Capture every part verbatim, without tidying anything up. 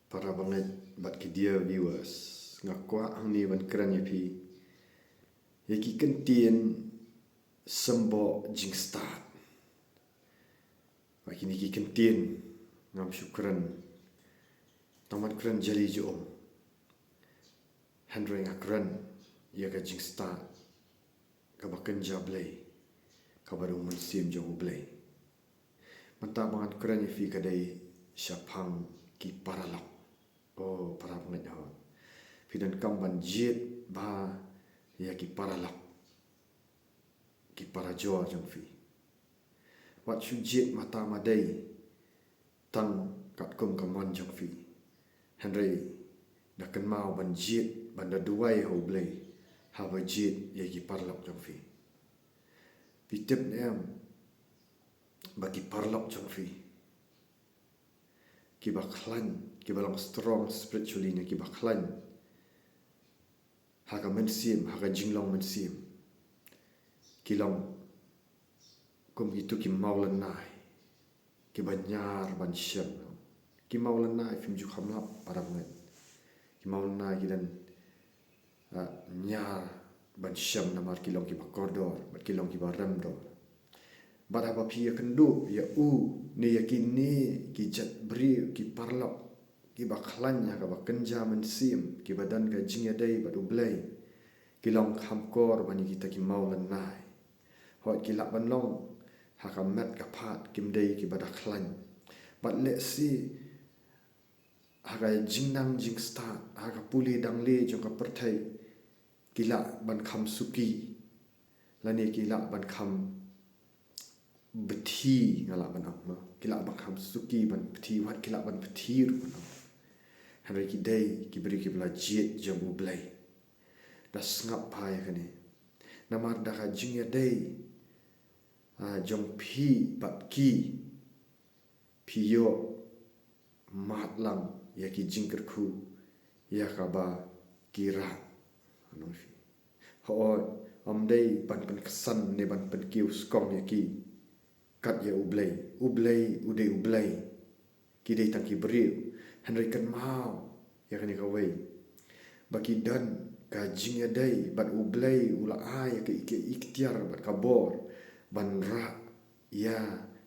Para bangeit bad ki dear viewers, nga kwah hangne ban kren ïa phi ïa ki kyntien symboh jingstad. Ba kine ki kyntien ngam shu kren tang ban kren jali jong um. Hynrei nga kren ïa ka jingstad kaba kynja Blei, kaba da u Mynsiem jong U Blei. Mynta ba ngan kren ïa phi ka dei shaphang ki paralok. Oh, para bangeit hon, phi donkam ban jied bha ïa ki paralok, ki parajor jong phi. Wat shu jied mata madei tang katkum ka mon jong phi. Hynrei da kynmaw ban jied, ban da duwai ha U Blei haba jied ïa ki paralok jong phi. Phi tip ne em ba ki paralok jong phi kiba khlaiñ, kiba long strong spiritually ne kiba khlaiñ ha ka mynsiem, ha ka jinglong mynsiem, ki long kum kito ki mawlynnai kiba ñiar ban shem. Ki mawlynnai, phim ju kham lap, para bangeit. Ki mawlynnai ki don, ah, ñiar ban shem namar ki long kiba kordor bad ki long kiba remdor. Bad haba phi ïakynduh ïa u ne ïa kine ki jait briew, ki paralok kiba khlaiñ ha kaba kynja mynsiem, kiba don ka jingïadei bad U Blei, ki long kham kor ban ïa kita ki mawlynnai. Hooid, ki lah ban long ha ka met ka phad, kim dei kiba da khlaiñ. Bad lehse ha ka jingnang jingstad, ha ka pule dangle jong ka pyrthei, ki lah ban kham suki, lane ki lah ban kham bthi, nga lah ban ong, no? Ki lah ban kham suki ban bthi, wat ki lah ban bthi ruh ban ong. Hynrei ki dei ki briew kiba la jied jong U Blei. Da sngap bha ïa kane. Namar da ka jingïadei, ah, jong phi bad ki, phi ïoh mad lang ïa ki jingkyrkhu ïa kaba ki rah. Ngan ong ïa phi, hooid, ym dei ban pynksan ne ban pynkiew skong ïa ki kat ïa U Blei. U Blei u dei U Blei, ki dei tang ki briew. Hynrei kynmaw ïa kane kawei, ba ki don ka jingïadei bad U Blei u la ai ïa ka, ka iktiar bad ka bor ban rah ïa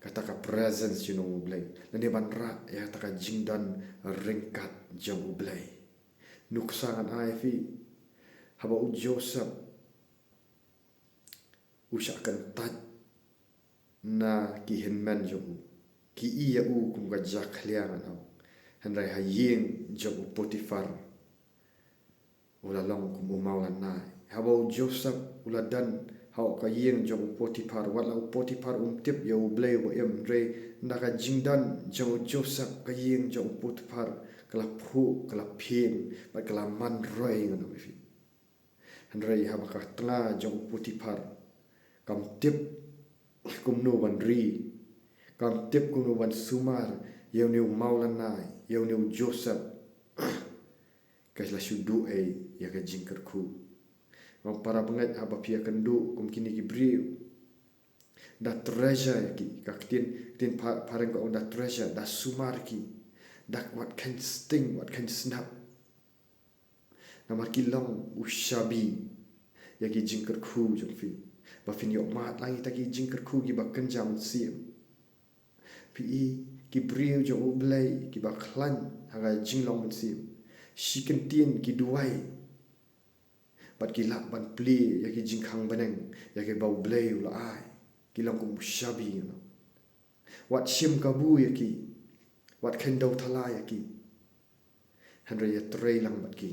kata ka presence jong U Blei, lane ban rah ïa kata ka jingdon ryngkat jong U Blei. Nuksa ngan ai ïa phi, haba u Joseph u shah kyntait na ki hynmen jong u, ki i ïa u kum ka jakhlia, ngan ong. Hynrei ha ïing jong u Potiphar u la long kum u mawlynnai. Haba u Joseph u la don ha ka ïing jong u Potiphar, wat la u Potiphar um tip ïa U Blei uba im, hynrei na ka jingdon jong u Joseph, ka ïing jong u Potiphar ka la phuh, ka la phieng bad ka la man roi, ngan ong ïa phi. Hynrei haba ka tnga jong u Potiphar kam tip kumno ban ri, kam tip kumno ban sumar ïa une u mawlynnai, ïa une u Joseph, ka la shu duh ei ïa ka jingkyrkhu. Nga ong, para bangeit, haba phi ïakynduh kum kine ki briew, da treasure ïa ki. Ka ktien, ktien pha-, phareng ka ong da treasure, da sumar ki, da wat kheiñ sting, wat kheiñ snap. Namar ki long u shabi ïa ki jingkyrkhu jong phi, ba phin ïoh mad lang ïa kita ki jingkyrkhu kiba kynja mynsiem. Phi i, ki briew jong U Blei kiba khlaiñ ha ka jinglong mynsiem, shi kyntien ki duwai bad ki lah ban plie ïa ki jingkhang bneng ïa kiba U Blei u la ai. Ki long kum u shabi, you know. Wat shim kabu ïa ki, wat kheiñ dew thala ïa ki, hynrei ïatrei lang bad ki.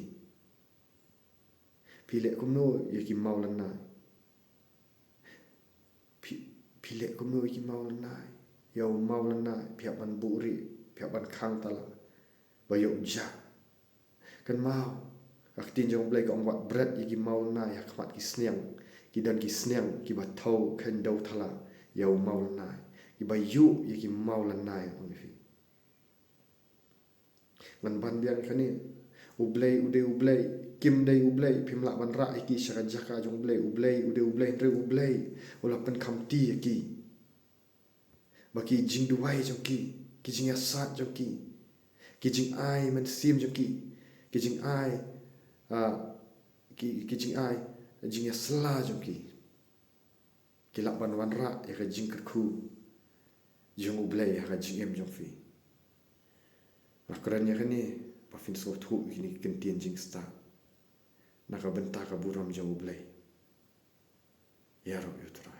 Phi leh kumno ïa ki mawlynnai? Phi, phi leh kumno ïa ki mawlynnai? Ïa u mawlynnai phi hap ban buhrieh, phi hap ban khang thala ba ïoh jah. Kynmaw, ka ktien jong U Blei ka ong, wat bret ïa ki mawlynnai ha khmat ki sniang. Ki don ki sniang kiba thew kheiñ dew thala ïa u mawlynnai, kiba ïuh ïa ki mawlynnai, ong ïa phi. Ngan ban biang kane. U Blei u dei U Blei, kim dei U Blei, phim lah ban rah ïa ki sha ka jaka jong U Blei. U Blei u dei U Blei, hynrei U Blei u la pynkhamti ïa ki, ba ki jingduwai jong ki, ki jingïasaid jong ki, Ki jingai mynsiem jong ki, ki jingai, ah, ki, ki jingai jingïasylla jong ki, ki lah ban wanrah ïa ka jingkyrkhu jong U Blei ha ka jingim jong phi. Nga kren ïa kane ba phin sngewthuh ïa kine ki kyntien jingstad na ka bynta ka burom jong U Blei. Ïaroh ïa U Trai.